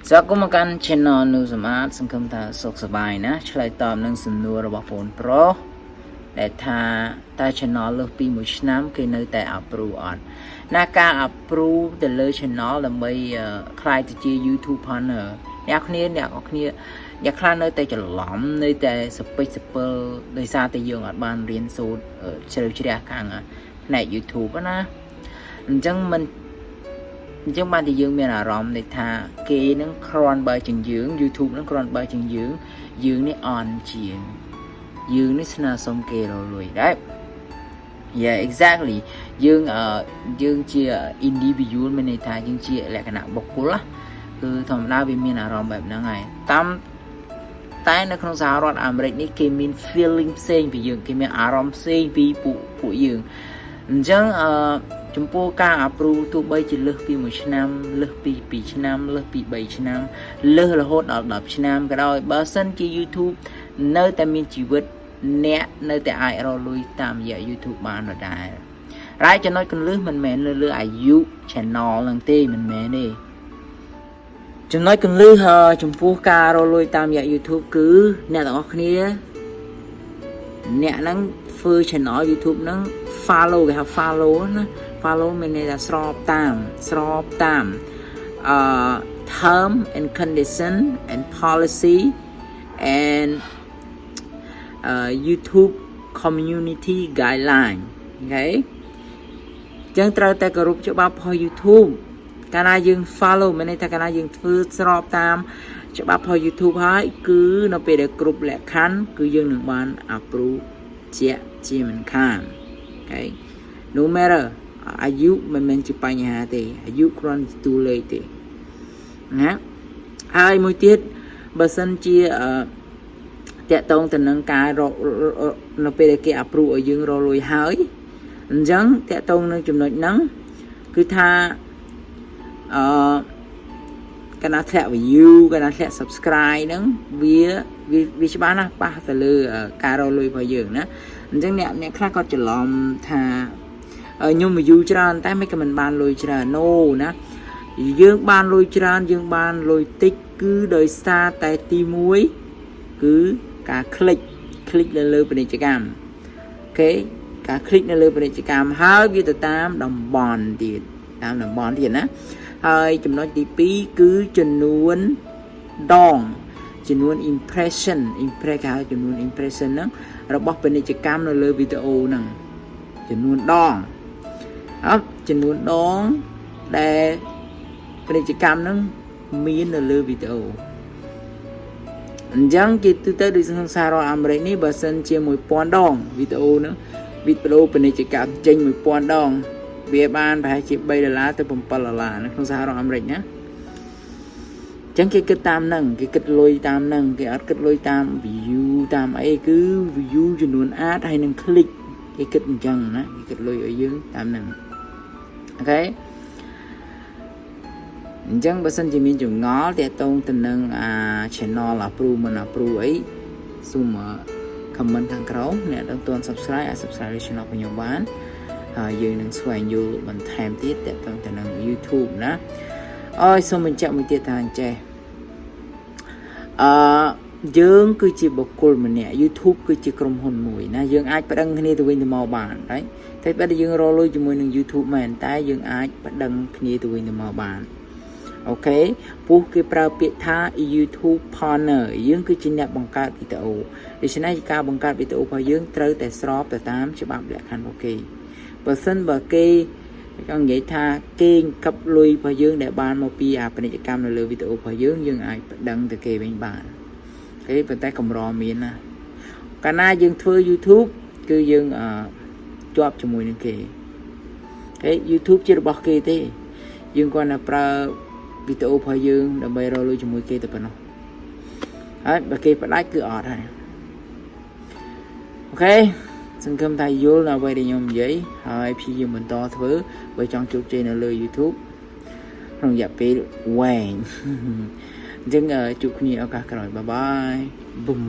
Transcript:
ស្វាគមន៍មកកាន់ Channel នូសម្អាតសង្ឃឹមថាសុខសប្បាយណាឆ្លើយតបនឹងសំណួររបស់បងប្រុសដែលថាតើ channel លើសពី1ឆ្នាំគេនៅតែ approve អត់ណាការ approve ទៅលើ channel ដើម្បីក្លាយទៅជា YouTube partner អ្នកគ្នាអ្នកនរគ្នាអ្នកខ្លះនៅតែច្រឡំនៅតែសពេចសពិលដោយសារតែយើងអត់បានរៀនសូត្រជ្រៅជ្រះខាងផ្នែក YouTube ណាអញ្ចឹងមិនអញ្ចឹងបានតែយើងមានអារម្មណ៍នៃថាគេនឹងគ្រាន់បើជាងយើង YouTube នឹងគ្រាន់បើជាងយើងយើងនេះអន់ជាងយើងនេះស្នើសុំគេរកលុយដែរ Yeah, exactly. យើងអឺយើងជា individual មានន័យថាយើងជាលក្ខណៈបុគ្គលណាគឺធម្មតាវាមានអារម្មណ៍បែបហ្នឹងហើយតាមតែនៅក្នុងសហរដ្ឋអាមេរិកនេះគេមាន feeling ផ្សេងពីយើងគេមានអារម្មណ៍ផ្សេងពីពួកពួកយើងអញ្ចឹងអឺចំពោះការ approve ទោះបីជាលើសពី1ឆ្នាំលើសពី2ឆ្នាំលើសពី3ឆ្នាំលើសរហូតដល់10ឆ្នាំក៏ដោយបើសិនជា YouTube នៅតែមានជីវិតអ្នកនៅតែអាចរកលុយតាមរយៈ YouTube បានដដែលរ៉ៃចំណុចកន្លឹះមិនមែនលើលើអាយុ channel ហ្នឹងទេមិនមែនទេចំណុចកន្លឹះចំពោះការរកលុយតាមរយៈ YouTube គឺអ្នកទាំងអស់គ្នាអ្នកហ្នឹងធ្វើ channel YouTube ហ្នឹង follow គេហៅ follow ណា follow មានន័យថាស្របតាមស្របតាមអឺ term and condition and policy and YouTube community guideline. Okay, ចឹងត្រូវតែគោរពច្បាប់របស់ YouTube កាលណាយើង follow មានន័យថាកាលណាយើងធ្វើស្របតាមច្បាប់របស់ YouTube ហើយគឺនៅពេលដែលគ្រប់លក្ខខណ្ឌគឺយើងនឹងបាន approve ជាជាមិនខាន Okay, no matter អាយុមិនមែនជាបញ្ហាទេអាយុគ្រាន់តែតួលេខទេណាហើយមួយទៀតបើសិនជាអឺតាក់ទងទៅនឹងការរកនៅពេលដែលគេ approve ឲ្យយើងរកលុយហើយអញ្ចឹងតាក់ទងនឹងចំណុចហ្នឹងគឺថាអឺកាលណាធ្លាក់ view កាលណាធ្លាក់ subscribe ហ្នឹងវាវាវាច្បាស់ណាស់ប៉ះទៅលើការរកលុយរបស់យើងណាអញ្ចឹងអ្នកអ្នកខ្លះគាត់ច្រឡំថាខ្ញុំ view ច្រើនតែមិនក៏មិនបានលុយច្រើន no ណាយើងបានលុយច្រើនយើងបានលុយតិចគឺដោយសារតែទី1គឺការ click click លើលើពាណិជ្ជកម្ម okay ការ click នៅលើពាណិជ្ជកម្មហើយវាទៅតាមតំបន់ទៀតតាមតំបន់ទៀតណាហើយចំណុចទី2គឺចំនួនដងចំនួន impression impress គេហៅចំនួន impression ហ្នឹងរបស់ពាណិជ្ជកម្មនៅលើវីដេអូហ្នឹងចំនួនដងអត់ចំនួនដងដែលពាណិជ្ជកម្មហ្នឹងមាននៅលើវីដេអូអញ្ចឹងគេទូទៅដូចក្នុងសហរដ្ឋអាមេរិកនេះបើសិនជា1000ដងវីដេអូហ្នឹងវីដេអូពាណិជ្ជកម្មចេញ1000ដងវាបានប្រហែលជា3ដុល្លារទៅ7ដុល្លារនៅក្នុងសហរដ្ឋអាមេរិកណាចឹងគេគិតតាមហ្នឹងគេគិតលុយតាមហ្នឹងគេអត់គិតលុយតាម view តាមអីគឺ view ចំនួន ad ហើយនឹង click គេគិតអញ្ចឹងណាគេគិតលុយឲ្យយើងតាមហ្នឹង okay អញ្ចឹងបើសិនជាមានចម្ងល់តាក់ទងទៅនឹងអា channel approve មិន approve អីសូម comment ខាងក្រោមអ្នកដែលទាន់ subscribe អាច subscribe channel របស់ខ្ញុំបានហើយយើងនឹងស្វែងយល់បន្ថែមទៀតតាក់ទងទៅនឹង YouTube ណាអើយសូមបញ្ជាក់មួយទៀតថាអញ្ចេះអឺយើងគឺជាបុគ្គលម្នាក់ YouTube គឺជាក្រុមហ៊ុនមួយណាយើងអាចប្តឹងគ្នាទៅវិញទៅមកបានហើយតែបើយើងរកលុយជាមួយនឹង YouTube មែនតែយើងអាចប្តឹងគ្នាទៅវិញទៅមកបាន okay ពោះគេប្រើពាក្យថា YouTube partner យើងគឺជាអ្នកបង្កើតវីដេអូដូច្នេះការបង្កើតវីដេអូរបស់យើងត្រូវតែស្របទៅតាមច្បាប់លក្ខខណ្ឌរបស់គេបើសិនបើគេចង់និយាយថាគេកឹបលុយរបស់យើងដែលបានមកពីអាពាណិជ្ជកម្មនៅលើវីដេអូរបស់យើងយើងអាចប្តឹងទៅគេវិញបានគេប៉ុន្តែកម្រមានណាកាលណាយើងធ្វើ YouTube គឺយើងអឺជាប់ជាមួយនឹងគេគេ YouTube ជារបស់គេទេយើងគ្រាន់តែប្រើវីដេអូរបស់យើងដើម្បីរកលុយជាមួយគេតែប៉ុណ្ណោះហើយបើគេផ្ដាច់គឺអត់ហើយ okay សង្ឃឹមថាយល់នៅអ្វីដែលខ្ញុំនិយាយហើយព្យាយាមបន្តធ្វើបើចង់ជោគជ័យនៅលើ YouTube ក្នុងរយៈពេលវែងអញ្ចឹងជួបគ្នាឱកាសក្រោយ bye bye ប៊ុំ.